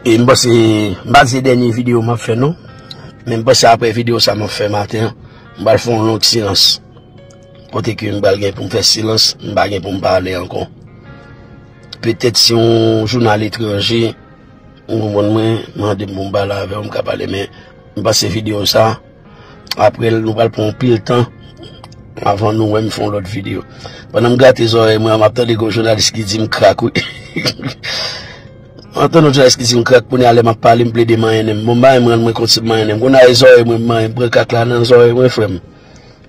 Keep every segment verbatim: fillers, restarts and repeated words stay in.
E m panse, m pa di se dènye videyo m ap fè non. Men m panse apre videyo sa m ap fè maten an, m pral fè yon long silans. Kote ke m pral gen pou m fè silans, m pa gen pou m pale ankò. Petèt si yon jounal etranje, ou konprann mwen, mande m pou m pale avè w, m ka pale, men m panse videyo sa, apre l, nou pral pran yon pil tan avan nou wè m fè yon lòt videyo. Pandan m grate zòrèy mwen, m ap tande gwo jounalis ki di m krak, wi. M ap tande yon jounalis ki di m krak, kounye a lè m ap pale, m plede manyen nen m. Bon, m pa menm rann mwen kont si m manyen nen m. Kounye a e zòrèy mwen m manyen, m pran krak la nan zòrèy mwen, frè m.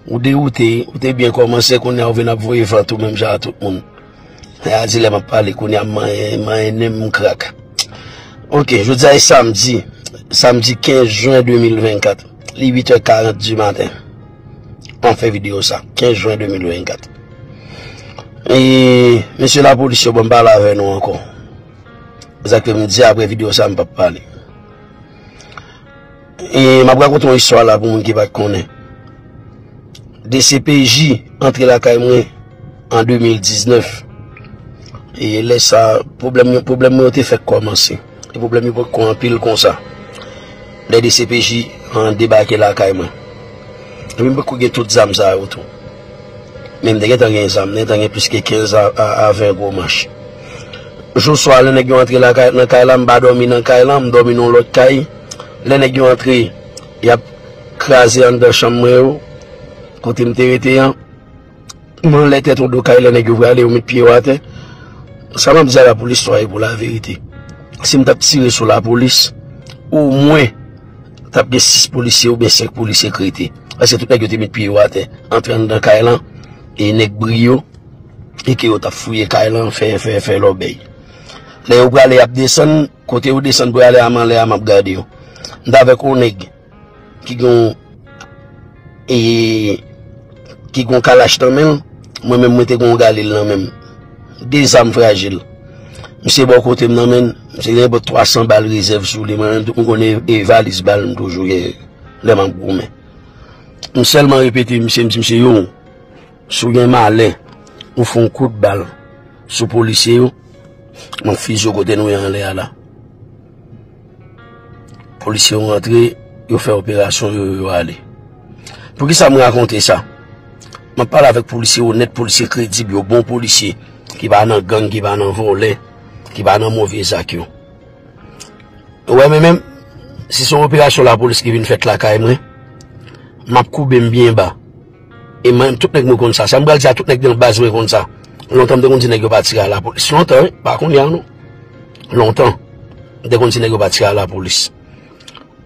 Ou dewoute, ou te byen kòmanse, kounye a ou vin ap voye vant ou menm jan a tout moun. Sa a di lè m ap pale, kounye a m manyen, manyen nen m krak. Ok, jodi a e samdi, samdi kenz jen de mil vennkat. Li uit è karant di maten. An fè videyo sa, kenz jen de mil vennkat. E mesye lapolis yo ban m pale avè nou ankò. Sa k fè m di apre videyo sa m p ap pale. E m ap rakonte yon istwa la pou moun ki pa t konnen. D C P J antre lakay mwen an de mil diznèf. E lè sa, pwoblèm yo, pwoblèm mwen yo te fèk kòmanse. E pwoblèm yo potko anpil konsa. Lè D C P J an debake lakay mwen. Epi m potko gen tout zam sa yo tou. Men m te gentan gen zam, m te gentan gen plis ke kenz a, a, a ven gwo manch. Jou swa, lè nèg yo antre lakay, nan kay la, m pa dòmi nan kay la, m dòmi nan yon lòt kay. Lè nèg yo antre, y ap kraze anndan chanm mwen yo, kote m te rete an. M anlè tèt yon do kay, lè nèg yo prale, yo met pye yo atè. Sa m ap di a la pou listwa e pou laverite. Si m t ap tire sou lapolis, omwen, t ap gen sis polisye oubyen senk polisye k rete. Paske tout nèg yo te met pye yo atè, antre anndan kay lan, e nèg bri yo, e ke yo t ap fouye kay lan, fè, fè, fè lòbèy. Lè yo prale, y ap desann, kote yo desann pou y ale a, m anlè a, m ap gade yo. M t avèk yon nèg ki gen yon, e, ki gen yon kalach nan men l, mwen menm, mwen te gen yon galil nan men m. De zam frajil. Misye bò kote m nan men l, misye gen nenpòt twa san bal rezèv sou li, mwen menm tou, m konnen e valiz bal m toujou gen lè m ap goumen. M sèlman repete misye, m di misye, yo, si w gen malè, ou fè yon kout bal sou polisye yo, m ap fize w kote nou ye anlè a la. Polisye yo rantre, yo fè operasyon yo, yo ale. Poukisa m rakonte sa? M ap pale avèk polisye onèt, polisye kredib, yo bon polisye, ki pa nan gang, ki pa nan vòlè, ki pa nan move zak yo. Ou wè, men menm, si se yon operasyon lapolis ki vin fèt lakay mwen, m ap koube m byen ba. E mwen, tout nèg mwen konn sa. Sa m pral di a, tout nèg nan baz mwen konn sa. Lontan m te konn di nèg yo pa tire a lapolis. Lontan, wi, pa kounye a non. Lontan, m te konn di nèg yo pa tire a lapolis.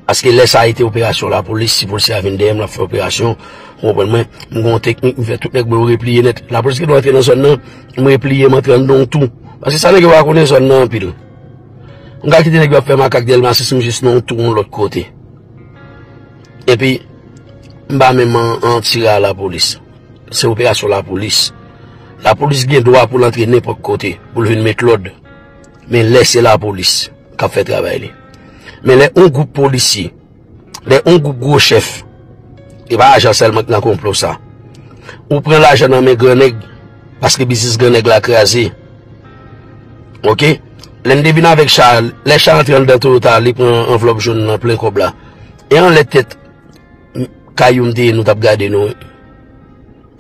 Paske lè sa a te operasyon lapolis, si polisye a vin dèyè m, l ap fè operasyon, ou konprann mwen, m gen yon teknik, m fè tout nèg mwen yo repliye nèt. Lapolis gen dwa antre nan zòn nan, m repliye, m antre anndan yon tou. Paske sa nèg yo pa konnen zòn nan anpil. M ka kite nèg yo ap fè makak Dèlma sis, m jis nan yon tou yon lòt kote. Epi, m pa menm an, an tire a lapolis. Se operasyon lapolis. Lapolis gen dwa pou l antre nenpòt kote, pou l vin met lòd. Men lè se lapolis k ap fè travay li. Men lè yon gwoup polisye, lè yon gwoup gwo chèf, e pa ajan sèlman k nan konplo sa. Ou pran lajan nan men gran nèg, paske biznis gran nèg la kraze. Ok? Lè n te vin avèk cha, lè cha antre anndan Toyota, li pran anvlòp jòn nan plen kòb la. E anlè tèt kay yo m te ye, nou t ap gade nou.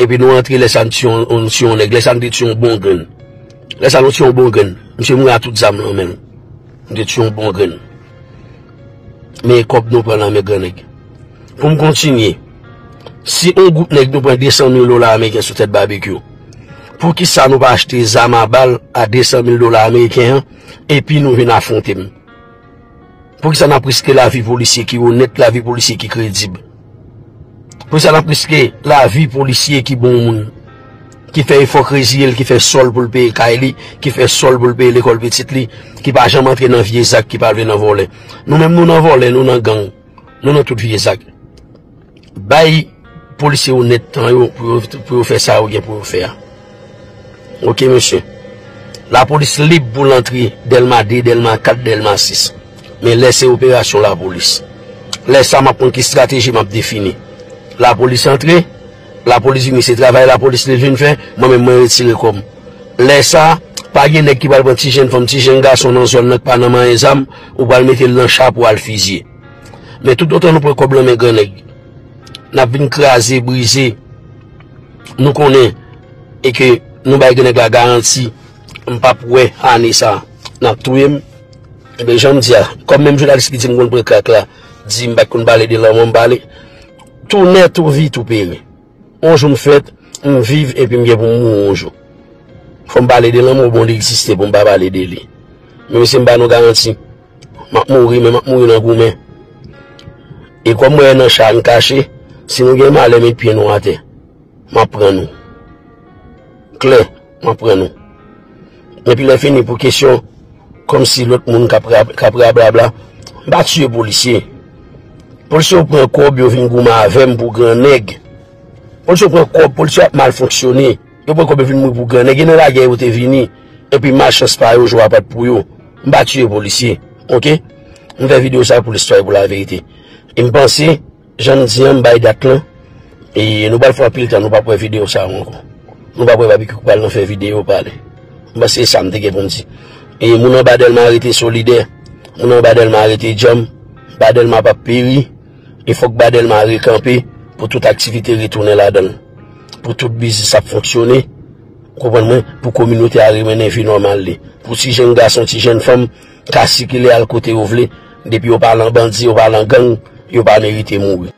Epi nou antre, lè sa n tiye yon, yon, tiye yon nèg, lè sa n te tiye yon bon grenn. Lè sa nou tiye yon bon grenn. Misye mouri a tout zam nan men l. Nou te tiye yon bon grenn. Men kòb nou pran nan men gran nèg. Pou m kontinye, si yon gwoup nèg nou pran de san mil dola ameriken sou tèt Babekyou, poukisa nou pa achte zam a bal a de san mil dola ameriken an, epi nou vin afwonte m? Poukisa n ap riske lavi polisye ki onèt, lavi polisye ki kredib? Poukisa n ap riske lavi polisye ki bon moun, ki fè efò krezi l, ki fè sòl pou l peye kay li, ki fè sòl pou l peye lekòl pitit li, ki pa janm antre nan vye zak, ki pa vle nan vòlè? Nou menm nou nan vòlè, nou nan gang, nou nan tout vye zak. Bay polisye onèt tan yo pou yo, pou yo fè sa yo gen pou yo fè a. Ok, mesye. Lapolis lib pou l antre Dèlma de, Dèlma kat, Dèlma sis. Men lè se operasyon lapolis. Lè sa, m ap konn ki estrateji m ap defini. Lapolis antre, lapolis vini, se travay lapolis li vin fè, mwen menm mwen retire kò m. Lè sa, Pa gen nèg ki pral pran ti jèn fanm, ti jèn gason nan zòn nan ki pa nan manyen zam, ou pral mete l nan cha pou al fizye. Men toutotan nou pran kòb nan men gran nèg, n ap vin kraze, brize. Nou konnen e ke nou bay gran nèg la garanti, m p ap wè ane sa a, n ap touye m. Ebyen, jan m di a, kòm menm jounalis ki di m konn pran krak la, di m pa t konn pale de lanmò, m pale. Tou nèt, tou vi, tou peri. On jou m fèt, m viv, epi m gen pou m mouri on jou. Fò m pale de lanmò, Bondye egziste pou m pa pale de li. Men mesye, m ba nou garanti. M ap mouri, men m ap mouri nan goumen. E kòm mwen nan cha, n kache, si nou gen malè, met pye nou atè. M ap pran nou. Klè, m ap pran nou. Epi lè fini pou kesyon, kòmsi lòt moun k ap ra-, k ap rablabla, m pa tiye polisye. Polisye yo pran kòb, yo vin goumen avè m pou gran nèg. Polisye yo pran kòb, polisye yo ap mal fonksyone. Yo pran kòb, yo vin mouri pou gran nèg. E nan lagè yo te vini. Epi malchans pa yo, jou a pa t pou yo. M pa tiye polisye. Oke? M fè videyo sa pou listwa e pou laverite. E m panse, jan m di an, m bay dat lan. E nou pral fè anpil tan, nou p ap wè videyo sa a ankò. Nou p ap wè Babekyou k pral nan fè videyo pale. M panse se sa m te gen pou m di. E moun anba Dèlma rete solidè. Moun anba Dèlma rete djanm. Ba Dèlma p ap peri. E fòk Ba Dèlma rekanpe pou tout aktivite retounen ladan l. Pou tout biznis ap fonksyone. Ou konprann mwen? Pou kominote a remennen vi nòmal li. Pou ti jèn gason, ti jèn fanm ka sikile al kote yo vle. Depi yo pa nan bandi, yo pa nan gang, yo pa merite mouri.